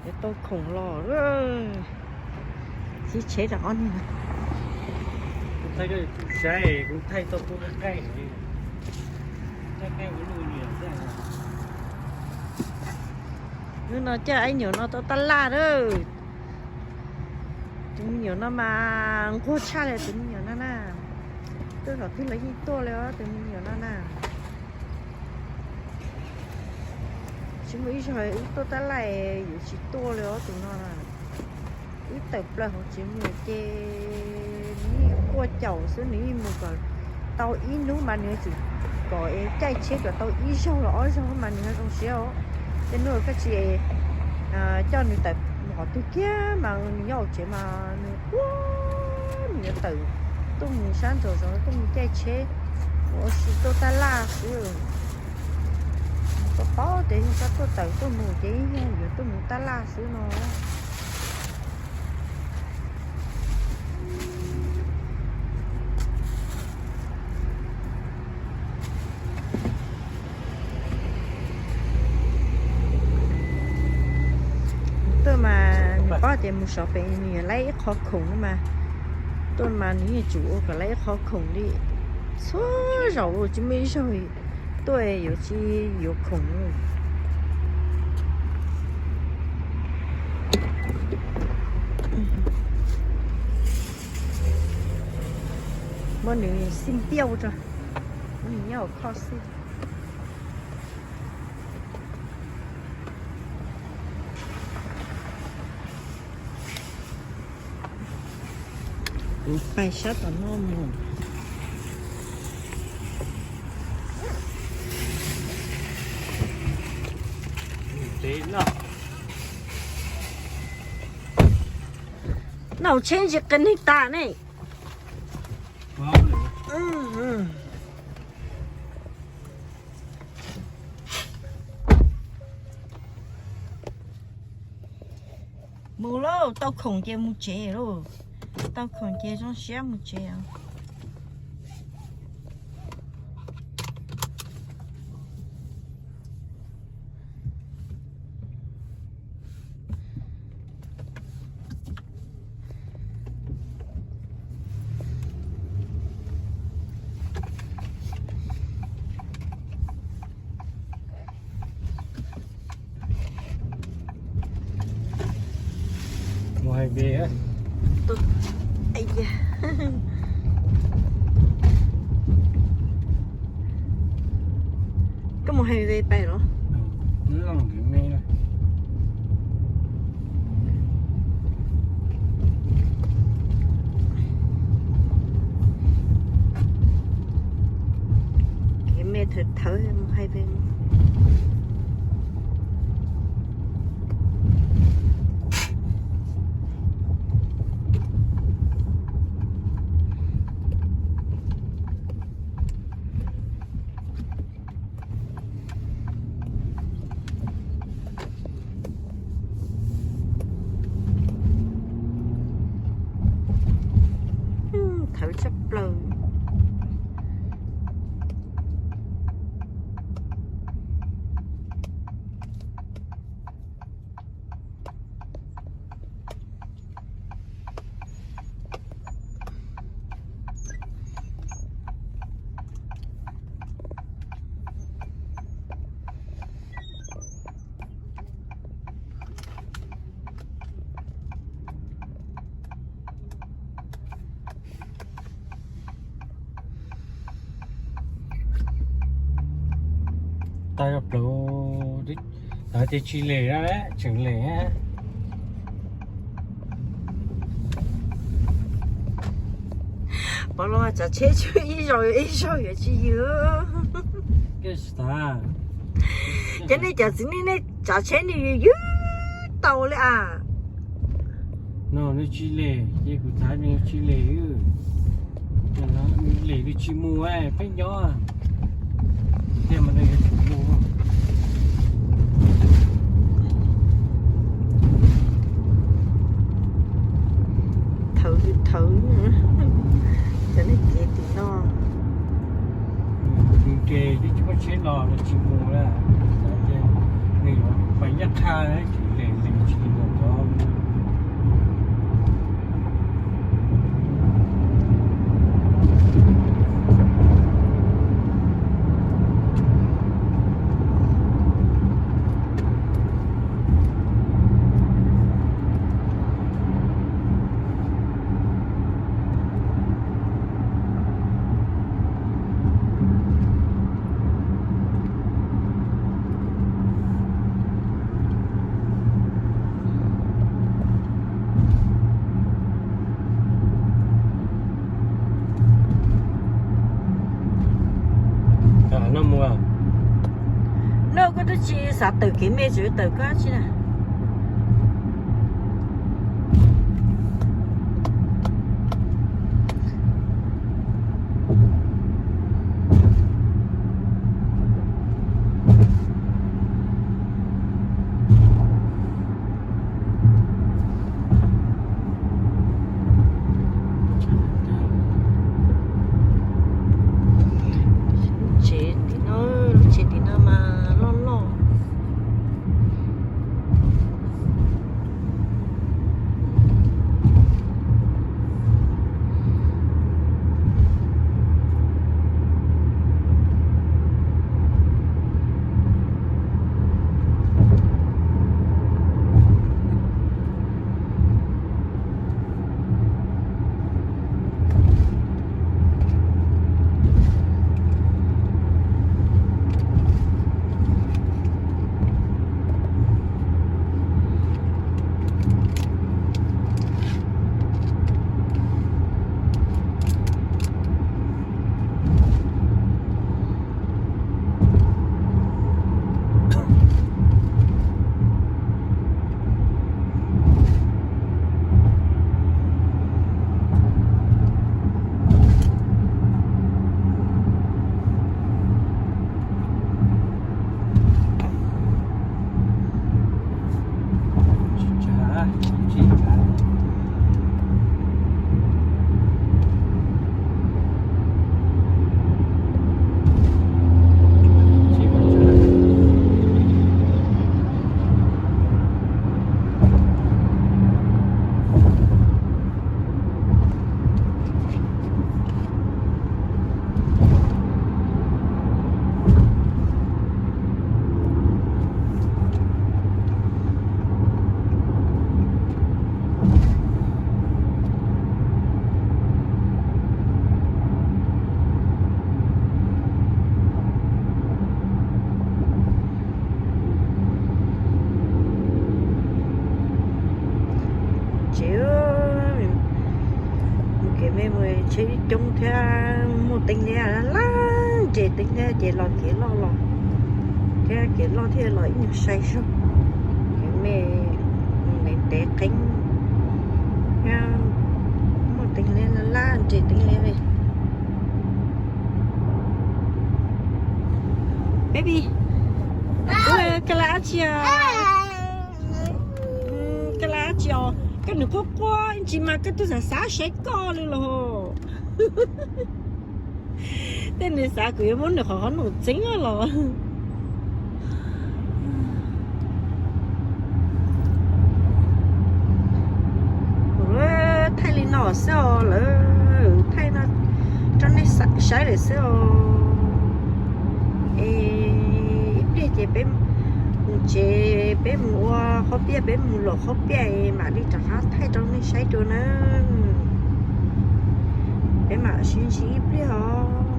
Yuav tau khoom los, txiv tsheb rau ob niag. Kuv thaij rau kuv saib, kuv thaij tau tus qaij, thaij qaij ua luaj li. Hnub no coj ib nyuam no tau tab laj lawm. Tus me nyuam no mas nquag tshaj li tus me nyuam no na. Tuaj zaum twg los yeej tuaj li os tus me nyuam no na. Tsis muaj ib zaug wb tuaj tab laj yuav tsis tuaj li os tus no na. Wb tawm plaws hauv tsev mus ces nws yeej quaj caum xwb, nws yeej mus kom tau ib hnub mas nws yuav tsum kom caij tsheb kom tau ib zaug los ob zaug mas nws ho zoo siab os. Tej hnub koj tsis coj nws tawm mus qhov twg kiag mas nws nyob hauv tsev mas nws quaj, nws yuav tawm tuaj mus sab nraum zoov tuaj mus caij tsheb, mus ua si tuaj tab laj xwb. Koj paub tias yog koj tuaj tawm tuaj mus ces yeej yog yuav tuaj mus tab laj xwb no. Tuaj mas nws paub tias mus sov pem nws yuav laib ib qho khoom no mas. Tuaj mas nws yeej tsum ua kom laib ib qho khoom li. Txhua zaus tsis muaj ib zaug tuaj yuav tsis yuav khoom. Muab nws xij npiaj rau, muab nws nyob hauv kho xij. Kuv pais sab tom no mus. Noj tsheb ntsis qis neeg tas ne. Mus lauj, tau khoom ces mus tsev lauj. Tau khoom ces zoo siab mus tsev os. Mus hais ve. Koj mus hais ve pais los? Kev me thawv thawv mus hais ve. Thawv tshaj plaws. Tau plaws, tsis lem na, tseem lem. Pov los tsav tsheb tsuas ib zaug ib zaug yuav tsis yws. Cov nej cov txiv neej nej tsav tsheb nej yws yws tau li as. No nws tsis lem, ces kuv txav nws tsis lem. Nws lem nws tsis mus, peb nyob tiag mas nws yuav tsum mus. Thawv thawv, cov neeg kev tim no. Nws ces twb tsis muaj tsheb los nws tsis mus lawm, nws yuav pais Nyab Qha tsis lem, lem tsis No koj twb tsis xav tawm kev me, tseem tawm koj tsi na. Tsev tim no, lub tsev tim no mas loj loj. Tsev, mus kev me mus tsheb coob thiab, muaj teeb liab laj, nres teeb liab ces los kev loj los, thiab kev loj thiaj los ib nyuag sai zog. Kev me ntev qeeb thiab, muaj teeb liab laj, nres teeb liab li. Baby, koj laj dab tsi os? Koj laj dab tsi os? Koj nws quaj quaj ntsis mas koj twb xav xav saib koj li los. Tej nws xav kuv yuav muab nws qhov qhov num txeeb los. Kuv thaij li no xwb os, lawv thaij no rau nej saib lawm xwb os. Es ib pliag ces peb mus tsev, peb mus ua qhob piaj, peb mus luam qhob piaj es mam li rov qab thaij rau nej saib dua na. Peb mam sib ntsib ib pliag os.